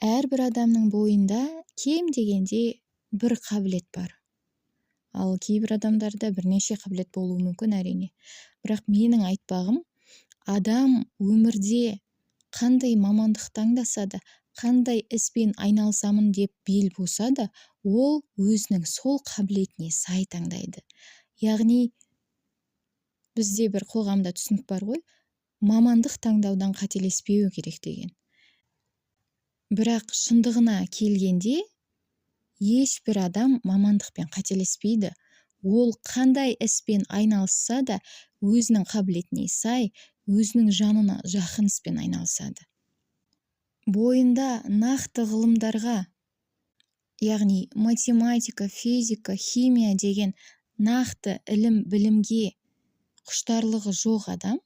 Әрбір адамның бойында кем дегенде бір қабілет бар. Ал кейбір адамдарда бірнеше қабілет болуы мүмкін, әрине. Бірақ менің айтпағым, адам өмірде қандай мамандық таңдаса да, қандай іспен айналысамын деп бел буса да, ол өзінің сол қабілетіне сай таңдайды. Яғни бізде бір қоғамда түсінік бар ғой, мамандық таңдаудан қателеспеу керек деген. Бірақ шындығына келгенде, ешбір адам мамандықпен қателеспейді. Ол қандай іспен айналысса да, өзінің қабілетіне сай, өзінің жанына жақын іспен айналысады. Бойында нақты ғылымдарға, яғни математика, физика, химия деген нақты ілім білімге құштарлығы жоқ адам,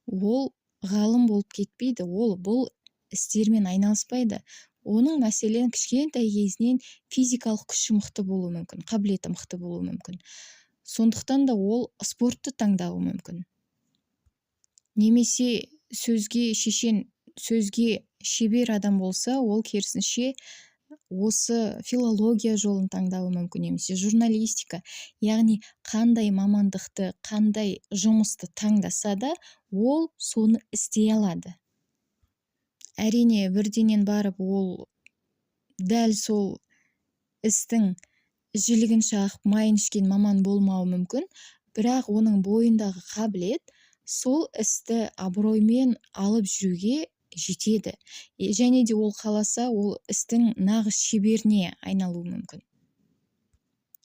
ол ғалым болып кетпейді, ол бұл істермен айналыспайды. Оның, мәселен, кішкентай кезінен физикалық күші мықты болуы мүмкін, қабілеті мықты болуы мүмкін. Сондықтан да ол спортты таңдауы мүмкін. Немесе сөзге шешен, сөзге шебер адам болса, ол керісінше осы филология жолын таңдауы мүмкін немесе журналистика. Яғни қандай мамандықты, қандай жұмысты таңдаса да, ол соны істей алады. Әрине, бірденен барып ол дәл сол істің жілігін шағып, майын ішкен маман болмауы мүмкін, бірақ оның бойындағы қабілет сол істі абыроймен алып жүруге жетеді. Және де ол қаласа, ол істің нағыз шеберіне айналуы мүмкін.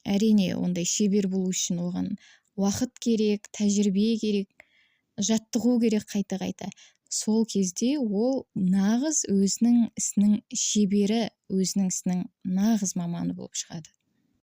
Әрине, ондай шебер болу үшін оған уақыт керек, тәжірибе керек, жаттығу керек қайта-қайта. Сол кезде ол нағыз өзінің ісінің шебері, өзінің ісінің нағыз маманы болып шығады.